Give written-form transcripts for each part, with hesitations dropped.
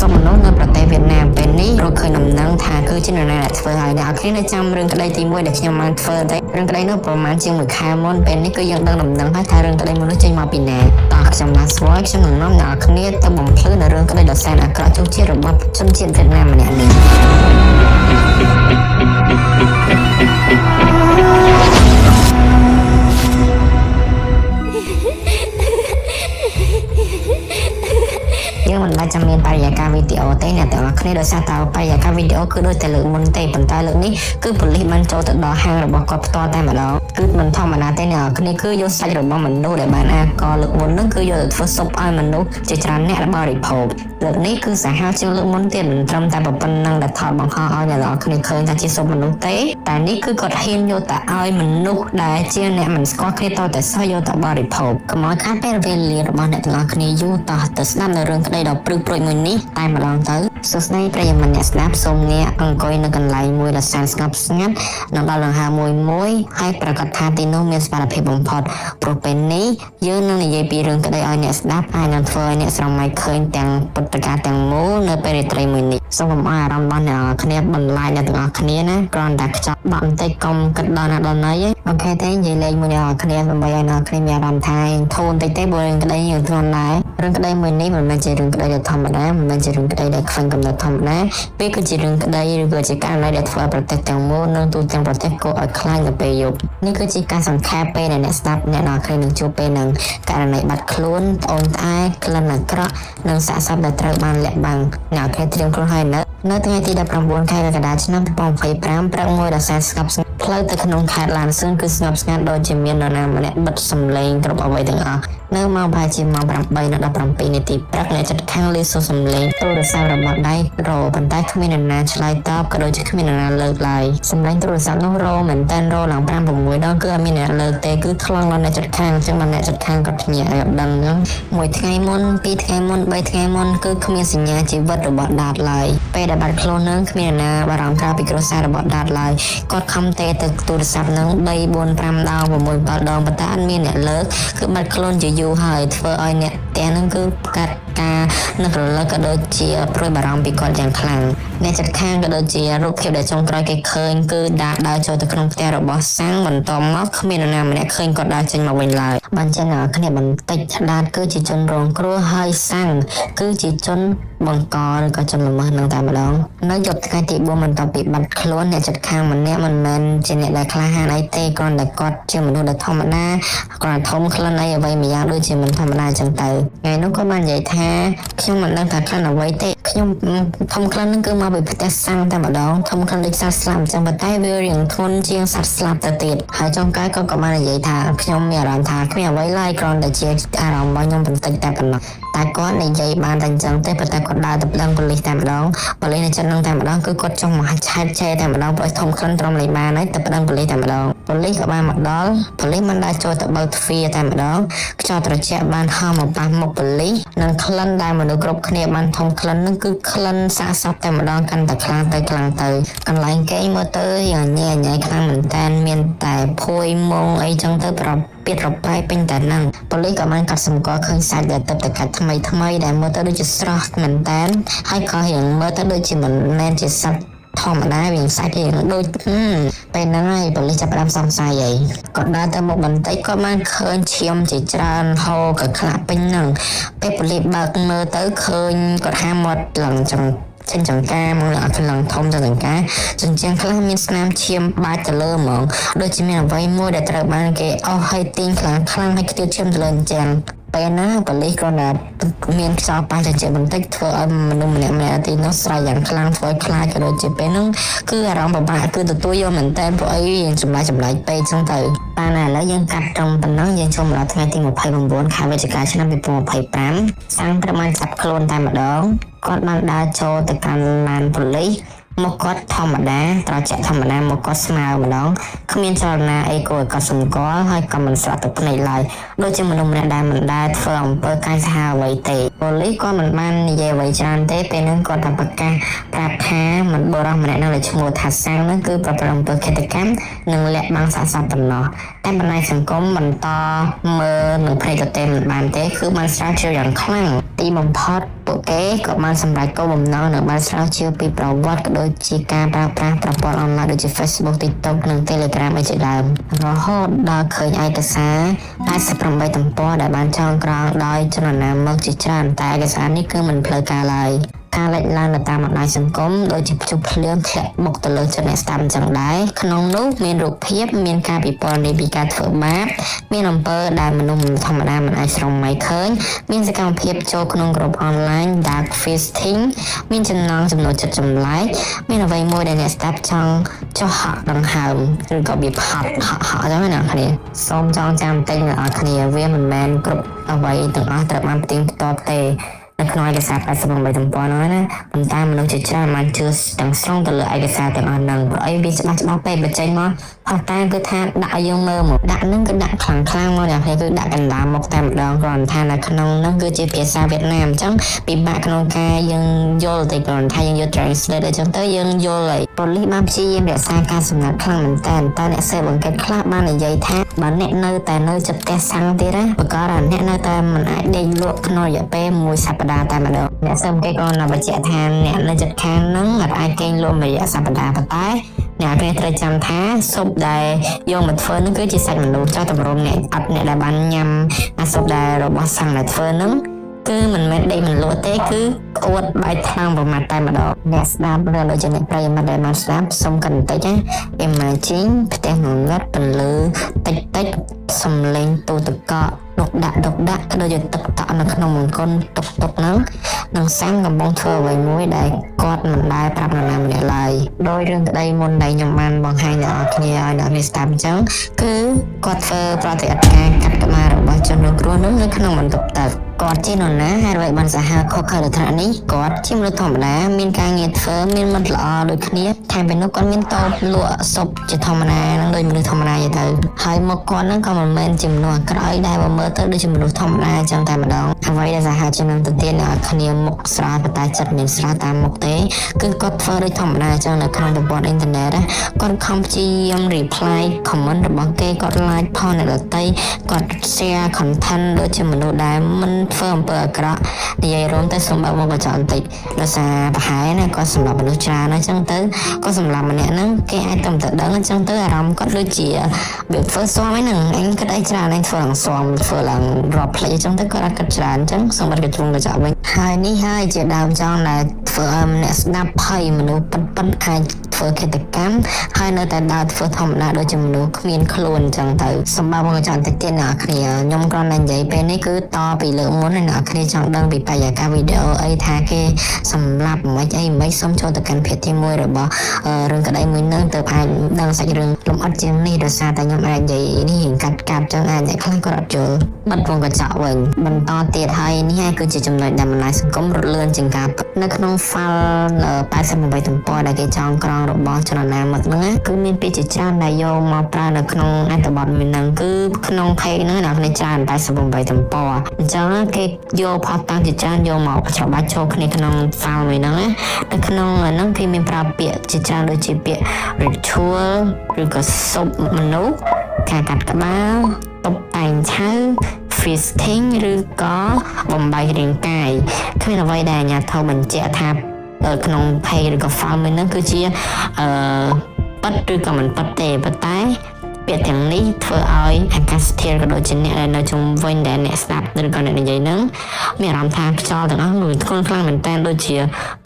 សពមនុស្សនៅប្រទេសវៀតណាមពេលនេះរកឃើញដំណឹងថាគឺជានរណាដែលធ្វើហើយអ្នកនរគ្នានៅចាំរឿងក្តីទី1ដែលខ្ញុំបានធ្វើតែរឿងក្តីនោះប្រហែលជាង1ខែមុនពេលនេះគឺយើងដឹងដំណឹងហើយថារឿងក្តីមួយនោះចេញមកពីណាតោះខ្ញុំឡាស្វយខ្ញុំនឹងនាំអ្នកនរគ្នាទៅបំភ្លឺនៅរឿងក្តីដ៏សែនអាក្រក់ជោគជ័យរបស់ជនជាតិវៀតណាមម្នាក់នេះ យើងមិនបាច់ចាំមានបរិយាកាសវីដេអូទេអ្នកទាំងអស់គ្នាដោយសារតែបរិយាកាសវីដេអូគឺដូចតែលើកមុនទេប៉ុន្តែលើកនេះគឺប៉ូលីសបានចូលទៅដល់ហាងរបស់គាត់ផ្ទាល់តែម្ដងគឺមិនធម្មតាទេអ្នកទាំងអស់គ្នាគឺយកសាច់របស់មនុស្សដែលបានអាកលើកមុនហ្នឹងគឺយកទៅធ្វើស៊ុបឲ្យមនុស្សជាច្រើនអ្នកបរិភោគលើកនេះគឺសាហាវជាងលើកមុនទៀតមិនត្រឹមតែប៉ុណ្្នឹងដែលថតបង្ហោះឲ្យអ្នកទាំងអស់គ្នាឃើញថាជាស៊ុបមនុស្សទេតែនេះគឺគាត់ហ៊ានយកទៅឲ្យមនុស្សដែលជាអ្នកមិនស្គាល់គ្នាតតែសោះយកទៅបរិភោគកុំឲ្យខាតពេលវេលារបស់អ្នកទាំងអស់គ្នាយូរតោះទៅស្ដាប់នៅរឿងក្តីដ៏ព្រឹកព្រួចមួយនេះតែម្ដងទៅសួស្តីប្រិយមិត្តអ្នកស្ដាប់សូមអ្នកអង្គុយនៅកន្លែងមួយដ៏សែនស្ងប់ស្ងាត់និងដល់ដង្ហើមមួយមួយហើយប្រកាសថាទីនោះមានសុវត្ថិភាពបំផុតព្រោះពេលនេះយើងនឹងនិយាយពីរឿងក្តីឲ្យអ្នកស្ដាប់ហើយនឹងធ្វើឲ្យអ្នកស្រមៃឃើញទាំងពុទ្ធកាទាំងមូលនៅពេលរាត្រីមួយនេះសូមកុំឲ្យអារម្មណ៍របស់អ្នកគ្នាបន្លាយអ្នកទាំងអស់គ្នាណាគ្រាន់តែខ្ចប់បាក់បន្តិចកុំគិតដល់ណាដល់ណីOK ទេនិយាយលេងមួយអ្នកគ្នាដើម្បីឲ្យអ្នកគ្នាមានអារម្មណ៍ថាធូរបន្តិចទេព្រោះរឿងក្តីយើងធ្ងន់ដែររឿងក្តីមួយនេះមិនមែនជារឿងក្តីដែលធម្មតាមិនមែនជារឿងក្តីដែលខ្វែងកំណត់ធម្មតាវាគឺជារឿងក្តីឬក៏ជាករណីដែលធ្វើឲ្យប្រទេសទាំងមូលនិងទូទាំងប្រទេសគួរឲ្យខ្លាចនៅពេលយប់នេះគឺជាការសង្ខេបពេលដែលអ្នកស្ដាប់អ្នកនរគ្នានឹងជួបពេលនឹងករណីបាត់ខ្លួនត្អូញត្អែក្លិនអាក្រក់និងសាកសពដែលត្រូវបានលាក់បាំងអ្នកគ្នាត្រៀមខ្លួនហើយនៅនៅថ្ងៃទី19ខែកក្កដាឆ្នាំ2025ព្រឹកមួយដ៏សែនស្ងប់ស្ងាត់ផ្លូវទៅក្នុងខេត្តឡានសឿនគឺស្ងប់ស្ងាត់ដូចជាមាននរណាម្នាក់បិទសំឡេងគ្រប់អ្វីទាំងអស់នៅម៉ោងប្រហែលជាម៉ោង8:17នាទីព្រឹកអ្នកចិត្តខាងឮសូរសំឡេងទូរស័ព្ទរបស់ដៃរោប៉ុន្តែគ្មាននរណាឆ្លើយតបក៏ដូចជាគ្មាននរណាលើកឡើយសំឡេងទូរស័ព្ទនោះរោមែនតើរោឡើង5 6ដងគឺអត់មានអ្នកលើកទេគឺថ្លង់ដល់អ្នកចិត្តខាងអញ្ចឹងដល់អ្នកចិត្តខាងគាត់ភ្ញាក់ឲ្យអត់ដឹងអញ្ចឹងមួយថ្ងៃមុនពីរថ្ងៃមុនបីថ្ងៃមុនគឺគ្មានសញ្ញាជីវិតរបស់ដាតឡើយពេលដែលបាត់ខ្លួននឹងគ្មាននរណាបារម្ភក្រៅពីគ្រួសាររបស់ដាតឡើយគាត់ខំទេទៅទូរស័ព្ទនឹង3 4 5ដង6 7ដងប៉ុន្តែអត់មានអ្នកលើកគឺបាត់ខ្លួនជាយូរហើយធ្វើឲ្យអ្នកផ្ទះនឹងគឺកាត់ការនឹករលឹកក៏ដូចជាព្រួយបារម្ភពីគាត់យ៉ាងខ្លាំងអ្នកចិត្តខាងក៏ដូចជារូបភាពដែលចុងក្រោយគេឃើញគឺដាតដើរចូលទៅក្នុងផ្ទះរបស់សាំងបន្ទាប់មកគ្មាននរណាម្នាក់ឃើញគាត់ដើរចេញមកវិញឡើយបានចឹងអ្នកគ្នាបន្តិចដាតគឺជាជនរងគ្រោះហើយសាំងគឺជាជនបង្កឬក៏ជនល្មើសនឹងតែម្ដងនៅយប់ថ្ងៃទី4បន្ទាប់ពីបាត់ខ្លួនអ្នកចិត្តខាងម្នាក់មិនមែនជាអ្នកដែលក្លាហានអីទេគ្រាន់តែគាត់ជាមនុស្សដែលធម្មតាគ្រាន់តែធំក្លិនអីអ្វីម្យ៉ាងដូចជាមិនធម្មតាចឹងទៅថ្ងៃនោះគាត់បាននិយាយថាខ្ញុំមិនដឹងថាក្លិនអ្វីទេខ្ញុំធំក្លិនហ្នឹងគឺមកពីផ្ទះសាំងតែម្ដងធំក្លិនដូចសត្វស្លាប់អញ្ចឹងប៉ុន្តែវារៀងធ្ងន់ជាងសត្វស្លាប់ទៅទៀតហើយចុងក្រោយគាត់ក៏បាននិយាយថាខ្ញុំមានអារម្មណ៍ថាគ្មានអ្វីឡើយគ្រាន់តែជាអារម្មណ៍របស់ខ្ញុំបន្តិចតែប៉ុណ្ណោះតែគាត់និយាយបានតែអញ្ចឹងទេប៉ុន្តែគាត់ដើរទៅប្តឹងប៉ូលីសតែម្ដងប៉ូលីសនៅចិត្តនឹងតែម្ដងគឺគាត់ចង់មកឆែកឆេរតែម្ដងព្រោះធំក្លិនទ្រាំលេងបានហើយទៅប្តឹងប៉ូលីសតែម្ដងប៉ូលីសក៏បានមកដល់ប៉ូលីសបានដើរចូលទៅបើកទ្វារតែម្ដងខ្យល់ត្រជាក់បានហោះមកប៉ះមុខប៉ូលីសនិងក្លិនដែលមនុស្សគ្រប់គ្នាបានធំក្លិននឹងគឺក្លិនសាកសពតែម្ដងកាន់តែខ្លាំងទៅខ្លាំងទៅកន្លែងគេងមើលទៅយ៉ាងញ៉ៃញ៉ៃខ្លាំងមែនតើមានតែភួយមងអីចឹងទៅប្រពីរបែពេញតែហ្នឹងប៉ូលីសក៏បានកត់សម្គាល់ឃើញសាច់ដែលទឹកតែកាត់ថ្មីថ្មីដែលមើលទៅដូចជាស្រស់មែនតើហើយក៏រៀងមើលទៅដូចជាមិនមែនជាសត្វធម្មតាវាសាច់រៀងដូចពេលហ្នឹងហើយប៉ូលីសចាប់ផ្ដើមសង្ស័យហើយគាត់ដើរទៅមុខបន្តិចក៏បានឃើញឈាមជាច្រើនហូរក៏ខ្លាក់ពេញហ្នឹងពេលប៉ូលីសបើកមើលទៅឃើញគាត់ហាមាត់ឡើងចង់ចេញចង្ការមកអត់ឡើងធំទៅចង្ការចិញ្ចឹមខ្លះមានស្នាមឈាមបាច់ទៅលើហ្មងដូចជាមានអ្វីមួយដែលត្រូវបានគេអស់ឲ្យទាញខ្លាំងខ្លាំងឲ្យខ្ទាតឈាមទៅលើអញ្ចឹងពេលណាប៉ូលីសគ្រាន់តែមានខ្យល់ប៉ះចង្បន្តិចធ្វើឲ្យមនុស្សម្នាក់ម្នាក់ទីនោះស្រែកយ៉ាងខ្លាំងធ្វើឲ្យខ្លាចក៏ដូចជាពេលហ្នឹងគឺអារម្មណ៍ពិបាកគឺទទួលយកមែនតើព្រោះអីយើងចម្លែកចម្លែកពេកចឹងទៅបានឥឡូវយើងកាត់ត្រឹមប៉ុណ្ណឹងយើងចូលមកដល់ថ្ងៃទី29ខែវិច្ឆិកាឆ្នាំ2025សាំងត្រូវបានចាប់ខ្លួនតែម្ដងគាត់បានដើរចូលទៅកាន់ឡានប៉ូលីសមកគាត់ធម្មតាត្រជាក់ធម្មតាមកគាត់ស្មើម្ដងគ្មានចលនាអីគួរឲ្យកត់សម្គាល់ហើយក៏មិនស្រក់ទឹកភ្នែកឡើយដូចជាមនុស្សម្នាក់ដែលមិនដែលធ្វើអំពើកាចសាហាវអ្វីទេប៉ូលីសក៏មិនបាននិយាយអ្វីច្រើនទេពេលហ្នឹងគាត់តែប្រកាសប្រាប់ថាមិនបុរសម្នាក់ហ្នឹងដែលឈ្មោះថាសាំងហ្នឹងគឺប្រព្រឹត្តអំពើឃាតកម្មនិងលាក់បាំងសាកសពប៉ុណ្ណោះតែបណ្ដាញសង្គមបន្តមើលនឹងភ្នែកទទេមិនបានទេគឺបានស្រាវជ្រាវយ៉ាងខ្លាំង ទីបំផុតពួកគេក៏បានសម្រេចគោលបំណងនិងបានស្រាវជ្រាវពីប្រវត្តិក៏ដូចជាការប្រើប្រាស់ប្រព័ន្ធអនឡាញដូចជា Facebook TikTok និង Telegram ឯជាដើមរហូតដល់ឃើញឯកសារ88ទំព័រដែលបានចងក្រងដោយចលនាមកជាច្រើនតែឯកសារនេះគឺមិនផ្លូវការឡើយការលេចឡើងនៅតាមបណ្ដាញសង្គមដូចជាព្យុះភ្លៀងធ្លាក់បុកទៅលើចិត្តអ្នកស្ដាប់អញ្ចឹងដែរក្នុងនោះមានរូបភាពមានការពិពណ៌នាពីការធ្វើបាបមានអំពើដែលមនុស្សធម្មតាមិនអាចស្រមៃឃើញមានសកម្មភាពចូលក្នុងក្រុមអនឡាញ dark fisting មានចំណងចំណូលចិត្តចម្លែកមានអ្វីមួយដែលអ្នកស្ដាប់ចង់ចុះហក់ដង្ហើមឬក៏វាផត់ហក់ហក់អញ្ចឹងណាអ្នកគ្នាសូមចងចាំបន្តិចអ្នកនរគ្នាវាមិនមែនគ្រប់អ្វីទាំងអស់ត្រូវបានផ្ទៀងផ្ទាត់ទេនៅក្នុងឯកសារ88ទំព័រហ្នឹងណាប៉ុន្តែមនុស្សជាច្រើនបានជឿទាំងស្រុងទៅលើឯកសារទាំងអស់ហ្នឹងព្រោះអីវាច្បាស់ច្បាស់ពេកបញ្ចេញមកផុសតាងគឺថាដាក់ឲ្យយើងមើលមកដាក់ហ្នឹងគឺដាក់ខ្លាំងខ្លាំងមកអ្នកគ្នាគឺដាក់កណ្ដាលមុខតែម្ដងគ្រាន់ថានៅក្នុងហ្នឹងគឺជាភាសាវៀតណាមអញ្ចឹងពិបាកក្នុងការយើងយល់តែគ្រាន់ថាយើងយក translate អញ្ចឹងទៅយើងយល់ហើយប៉ូលីសបានព្យាយាមរក្សាការសម្ងាត់ខ្លាំងមែនតើតែអ្នកស៊ើបអង្កេតខ្លះបាននិយាយថាបើអ្នកនៅតែនៅចិត្តផ្ទះសាំងទៀតណាប្រកាសថាអ្នកនៅតែមិនអាចដេកលក់ក្នុងរយៈពេលមួយសប្តាហ៍តែម្ដងអ្នកស៊ើបអង្កេតក៏បានបញ្ជាក់ថាអ្នកនៅចិត្តខាងហ្នឹងអាចគេងលក់មួយរយៈសប្តាហ៍ប៉ុន្តែអ្នកគ្នាត្រូវចាំថាស៊ុបដែលយកមកធ្វើនឹងគឺជាសាច់មនុស្សចោះតម្រុំអ្នកអត់អ្នកដែលបានញ៉ាំអាស៊ុបដែលរបស់សាំងដែលធ្វើនឹងគឺមិនមែនដេកមិនលក់ទេគឺក្អួតបែកថ្លើមប្រមាថតែម្ដងអ្នកស្ដាប់ឬដូចជាអ្នកប្រិយមិត្តដែលបានស្ដាប់សូមកាន់បន្តិចណា Imagine ផ្ទះងងឹតពន្លឺតិចតិចសំឡេងទូទឹកកកដុកដាក់ដុកដាក់ក៏ដូចជាទឹកតក់នៅក្នុងមង្គលតុកតុកហ្នឹងនឹងសាំងកំពុងធ្វើអ្វីមួយដែលគាត់មិនដែលប្រាប់នរណាម្នាក់ឡើយដោយរឿងក្តីមុនដែលខ្ញុំបានបង្ហាញដល់អ្នកគ្នាឲ្យអ្នកគ្នាស្ដាប់អញ្ចឹងគឺគាត់ធ្វើប្រតិបត្តិការកាត់ក្បាលរបស់ជនរងគ្រោះនោះនៅក្នុងបន្ទប់ទឹកគាត់ជានរណាហើយអ្វីបានសាហាវខុសខើដល់ថ្នាក់នេះគាត់ជាមនុស្សធម្មតាមានការងារធ្វើមានមិត្តល្អដូចគ្នាថែមពីនោះគាត់មានតូបលក់ស៊ុបជាធម្មតានឹងដូចមនុស្សធម្មតាទៅហើយមកគាត់នឹងក៏មិនមែនជាមនុស្សអាក្រក់អីដែរបើមើលទៅដូចជាមនុស្សធម្មតាអញ្ចឹងតែម្ដងអ្វីដែលសាហាវជាងនឹងទៅទៀតអ្នកគ្នាមុខស្រស់ប៉ុន្តែចិត្តមានស្រស់តាមមុខទេគឺគាត់ធ្វើដូចធម្មតាអញ្ចឹងនៅក្នុងប្រព័ន្ធអ៊ីនធឺណិតណាគាត់ខំព្យាយាម reply comment របស់គេគាត់ like ផលអ្នកដទៃគាត់ share content ដូចជាមនុស្សដែលមិនធ្វើអំពើអាក្រក់និយាយរួមទៅសូមបើកមកកញ្ចក់បន្តិចដោយសារប្រហែលណាគាត់សម្រាប់មនុស្សច្រើនអញ្ចឹងទៅគាត់សម្រាប់ម្នាក់ហ្នឹងគេអាចទៅតែដឹងអញ្ចឹងទៅអារម្មណ៍គាត់ដូចជាវាធ្វើស៊ាំហ្នឹងអញគិតអីច្រើនអញធ្វើឡើងស៊ាំធ្វើឡើងរាប់ភ្លេចអញ្ចឹងទៅគាត់អត់គិតច្រើនអញ្ចឹងសូមបិទកញ្ជ្រងកញ្ចក់វិញហើយនេះហើយជាដើមចង់ដែលធ្វើឲ្យអ្នកស្ដាប់ភ័យមនុស្សប៉ិតប៉ិតអាចធ្វើឃាតកម្មហើយនៅតែដើរធ្វើធម្មតាដូចជាមនុស្សគ្មានខ្លួនអញ្ចឹងទៅសម្រាប់មកចង់តិចទៀតអ្នកគ្នាខ្ញុំគ្រាន់តែនិយាយពេលនេះគឺតពីលើកមុនហើយអ្នកគ្នាចង់ដឹងពីបរិយាកាសវីដេអូអីថាគេសម្លាប់មិនអីមិនសូមចូលទៅកាន់ភាគទី1របស់រឿងក្តីមួយនឹងទៅអាចដឹងសាច់រឿងលំអិតជាងនេះដោយសារតែខ្ញុំអាចនិយាយនេះរៀងកាត់កាត់ចឹងអាចអ្នកខ្លះគាត់អត់យល់បិទវងកញ្ចក់វិញបន្តទៀតហើយនេះហើយគឺជាចំណុចដែលបណ្ដាញសង្គមរត់លឿនជាងការនៅក្នុង file 88ទំព័រដែលគេចងក្រងរបស់ចលនាមឹកហ្នឹងគឺមានពាក្យជាច្រើនដែលយកមកប្រើនៅក្នុងអត្ថបទមួយហ្នឹងគឺក្នុង page ហ្នឹងអ្នកគ្នាច្រើន88ទំព័រអញ្ចឹងគេយកផុសតាំងជាច្រើនយកមកច្របាច់ចូលគ្នាក្នុង file មួយហ្នឹងណានៅក្នុងហ្នឹងគេមានប្រើពាក្យជាច្រើនដូចជាពាក្យ ritual ឬក៏ស៊ុបមនុស្សការកាត់ក្បាលតុបតែងឆៅ fisting ឬក៏បំបែករាងកាយគ្មានអ្វីដែលអាជ្ញាធរបញ្ជាក់ថាក្នុង page ឬក៏ file មួយហ្នឹងគឺជាអឺប៉ិតឬក៏មិនប៉ិតទេប៉ុន្តែពាក្យទាំងនេះធ្វើឲ្យអាកាសធាតុក៏ដូចជាអ្នកដែលនៅជុំវិញដែលអ្នកស្ដាប់ឬក៏អ្នកនិយាយហ្នឹងមានអារម្មណ៍ថាខ្យល់ទាំងអស់នឹងធ្ងន់ខ្លាំងមែនតើដូចជា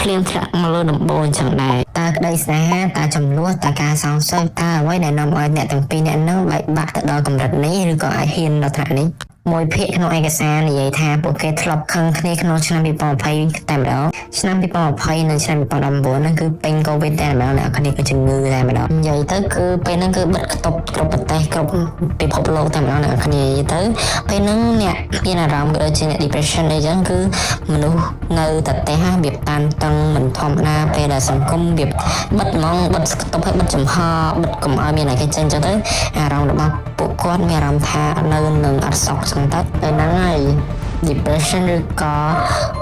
ភ្លៀងធ្លាក់មកលើដំបូលអញ្ចឹងដែរតើក្តីស្នេហាតើចំនួនតើការសងសឹកតើអ្វីដែលនាំឲ្យអ្នកទាំងពីរអ្នកហ្នឹងបែកបាក់ទៅដល់កម្រិតនេះឬក៏អាចហ៊ានដល់ថ្នាក់នេះមួយភាគក្នុងឯកសារនិយាយថាពួកគេធ្លាប់ខឹងគ្នាក្នុងឆ្នាំ2020តែម្ដងឆ្នាំ2020និងឆ្នាំ2019ហ្នឹងគឺពេញកូវីដតែម្ដងអ្នកគ្នាគឺជំងឺតែម្ដងនិយាយទៅគឺពេលហ្នឹងគឺបិទខ្ទប់គ្រប់ប្រទេសគ្រប់ពិភពលោកតែម្ដងអ្នកគ្នានិយាយទៅពេលហ្នឹងអ្នកមានអារម្មណ៍ក៏ដូចជាអ្នក depression អីចឹងគឺមនុស្សនៅតែផ្ទះវាតានតឹងមិនធម្មតាពេលដែលសង្គមវាបិទហ្មងបិទខ្ទប់ឲ្យបិទចំហបិទកុំឲ្យមានอะไรគេចេញចឹងទៅអារម្មណ៍របស់ពួកគាត់មានអារម្មណ៍ថានៅនឹងអត់សុខចឹងទៅពេលហ្នឹងហើយ depression ឬក៏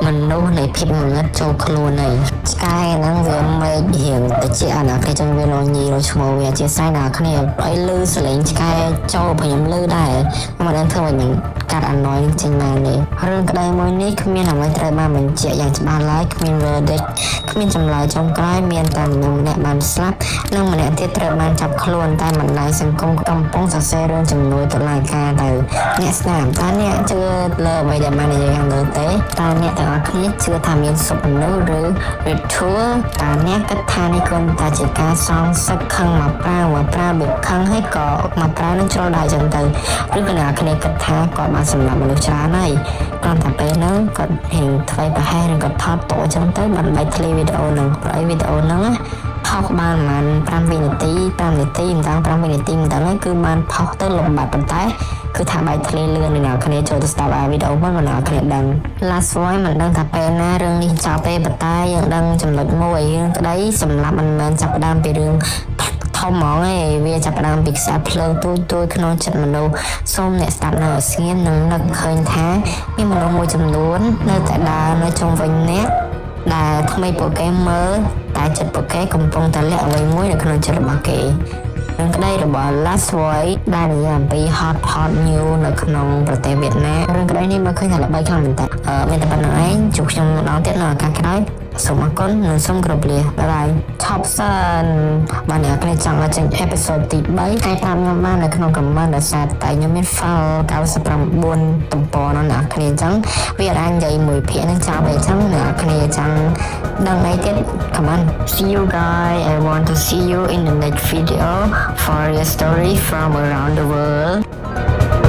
មនុស្សនៃភាពងងឹតចូលខ្លួនហើយឆ្កែហ្នឹងវាមេឃរៀងតិចអាណាគេចឹងវារញីរឈ្មោះវាអធិស្ឋានដល់គ្នាឲ្យលឺសលេងឆ្កែចូលព្រោះខ្ញុំលឺដែរខ្ញុំមិនដឹងធ្វើមិន កាត់អាណយនឹងចេញមកនេះរឿងក្តីមួយនេះគ្មានអ្វីត្រូវបានបញ្ជាក់យ៉ាងច្បាស់ឡើយគ្មាន verdict គ្មានចម្លើយចុងក្រោយមានតែមនុស្សម្នាក់បានស្លាប់និងម្នាក់ទៀតត្រូវបានចាប់ខ្លួនតែបណ្ដាញសង្គមកំពុងសរសេររឿងជំនួយតុលាការទៅអ្នកស្ដាប់តើអ្នកជឿលើអ្វីដែលបាននិយាយខាងលើទេតើអ្នកទាំងអស់គ្នាជឿថាមានសុពមនុស្សឬ ritual តើអ្នកគិតថានេះគ្រាន់តែជាការសងសឹកខឹងមកប្រាវមកប្រាវបែបខឹងហើយក៏មកប្រាវនឹងជ្រុលដែរចឹងទៅឬក៏អ្នកគ្នាគិតថាគាត់បានសម្លាប់មនុស្សច្រើនហើយគ្រាន់តែពេលហ្នឹងគាត់ហេងធ្វើប្រហែសឬក៏ថតតោចឹងទៅបានបែកធ្លាយវីដេអូហ្នឹងព្រោះអីវីដេអូហ្នឹងណាផុសបានប្រហែល5វិនាទី5នាទីមិនដឹង5វិនាទីមិនដឹងហើយគឺបានផុសទៅលំបាត់ប៉ុន្តែគឺថាបែកធ្លាយលឿនអ្នកគ្នាចូលទៅស្ដាប់អាវីដេអូមុនអ្នកគ្នាដឹង Last Voice មិនដឹងថាពេលណារឿងនេះចប់ទេប៉ុន្តែយើងដឹងចំណុចមួយរឿងក្តីសម្រាប់មិនមែនចាប់ផ្ដើមពីរឿងធំហ្មងឯងវាចាប់ផ្ដើមពីខ្សែភ្លើងទូចទូចក្នុងចិត្តមនុស្សសូមអ្នកស្ដាប់នៅឲ្យស្ងៀមនិងនឹកឃើញថាមានមនុស្សមួយចំនួននៅតែដើរនៅជុំវិញអ្នកដែលថ្មីពួកគេមើលតែចិត្តពួកគេកំពុងតែលាក់អ្វីមួយនៅក្នុងចិត្តរបស់គេរឿងក្តីរបស់ Last Voice ដែលនិយាយអំពី hot hot new នៅក្នុងប្រទេសវៀតណាមរឿងក្តីនេះមើលឃើញថាល្បីខ្លាំងមែនតើអឺមានតែប៉ុណ្្នឹងឯងជួបខ្ញុំម្ដងទៀតនៅឱកាសក្រោយសូមអរគុណនិងសូមគោរពលា bye bye ឈប់សិនបើអ្នកគ្នាចង់ឲ្យចេញ episode ទី3អាចប្រាប់ខ្ញុំបាននៅក្នុង comment ដោយសារតែខ្ញុំមាន file 99ទំព័រនៅអ្នកគ្នាអញ្ចឹងវាអាចនិយាយមួយភាគនឹងចប់អីចឹងអ្នកគ្នាចង់ដឹងអីទៀត comment. See you guys. I want to see you in the next video for your story from around the world.